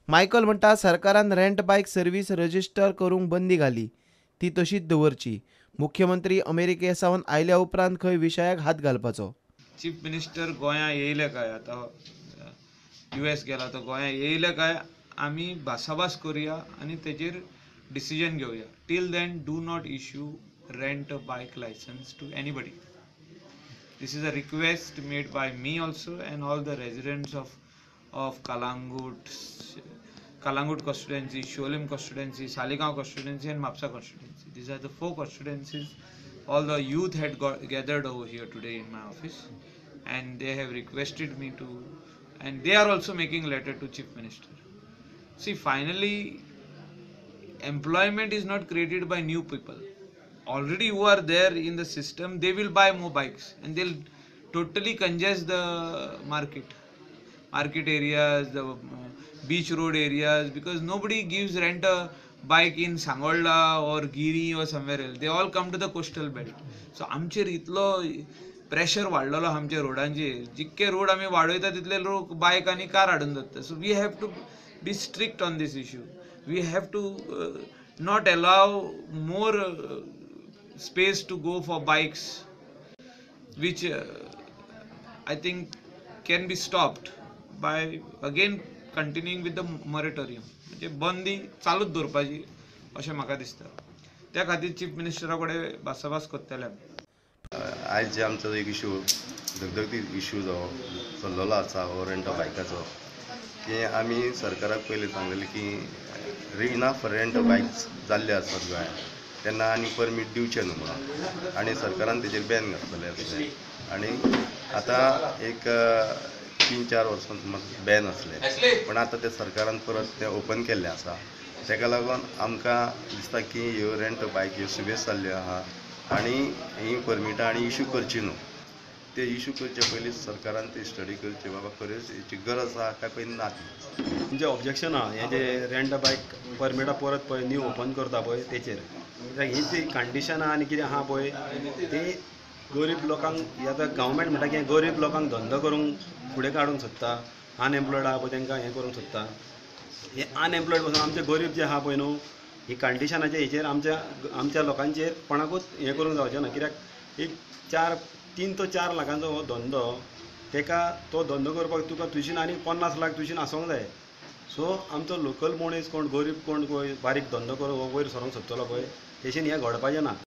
Michael म्हणटा, सरकारान rent बायक service register करूंक बंदी घाली ती तशीच दवरची. मुख्यमंत्री अमेरिके सावन आयल्या उपरांत खंय विशयाक हात घालपाचो. चीफ मिनिस्टर गोंया येयले काय, आतां US गेला तो गोंया येयले काय आमी भासाभास करुया आनी तेजेर डिसिजन घेवया. Till then do not issue rent a bike licence to anybody. This is a request made by me also and all the residents of Calangute constituency, Siolim constituency, Saligao constituency and Mapsa constituency. These are the 4 constituencies. All the youth had gathered over here today in my office and they have requested me to, and they are also making letter to Chief Minister. See, finally employment is not created by new people. Already who are there in the system, they will buy more bikes and they'll totally congest the market areas, the beach road areas, because nobody gives rent a bike in Sangolda or Giri or somewhere else. They all come to the coastal belt. So आमचेर इतलो pressure वाडलेलो आमच्या रोडांचेर, जितके road आमी वाडयता तितले लोक बायक आनी कार हाडून दवरता. So we have to be strict on this issue. We have to not allow more space to go for bikes, which I think can be stopped by again continuing with the moratorium. म्हणजे बंदी चालूच दवरपाची अशें म्हाका दिसता. त्या खातीर chief मिनिस्टरा कडेन भासाभास करतले आमी. आयज जे आमचो एक इशू, धगधगती इशू जो चल्लेलो आसा हो रेंट बायकाचो, की आमी सरकाराक पयलीं सांगलेलें की इनाफ रेंट बायक्स जाल्ले आसात गोंयांत, तेन्ना आनी परमीट दिवचें न्हू म्हणून, आनी सरकारान तेजेर बॅन घातलेलें आसलें. आनी आतां एक 3-4 वर्सां सुमार बॅन आसलें, पण आतां तें सरकारान परत तें ओपन केल्लें आसा. तेका लागून आमकां दिसता की ह्यो रेंट बायक ह्यो सुबेज जाल्ल्यो आहा आनी हीं परमिटां आनी इशू करची न्हू. ते इशू करचे पयलीं सरकारान ती स्टडी करची, बाबा खरेंच हेची गरज आहा काय पयलीं ना ती. म्हणजे ऑब्जेक्शन आहा हें जे रेंट बायक परमिटां परत पळय न्यू ओपन करता पळय तेचेर, कित्याक ही जी कंडिशन आहा आनी कितें आहा पळय ती गरीब लोकांक, आतां गव्हर्मेंट म्हणटा की गरीब लोकांक धंदो करूंक फुडें काडूंक सोदता, अनएम्प्लॉयड आहा पळय तांकां हें करूंक सोदता. हे अनएम्प्लॉयड पासून आमचे गरीब जे आहा पळय न्हू, ही कंडिशनाचे हेचेर आमच्या आमच्या लोकांचेर कोणाकूच हें करूंक जावचें ना. कित्याक एक 3 to 4 लाखांचो हो धंदो, तेका तो धंदो करपाक तुका तुजीन आनी 50 लाख तुजीन आसूंक जाय. सो आमचो लोकल मनीस कोण गरीब कोण पळय बारीक धंदो करून वयर सरोंक सोदतलो पळय तेशेन हें घडपाचें ना.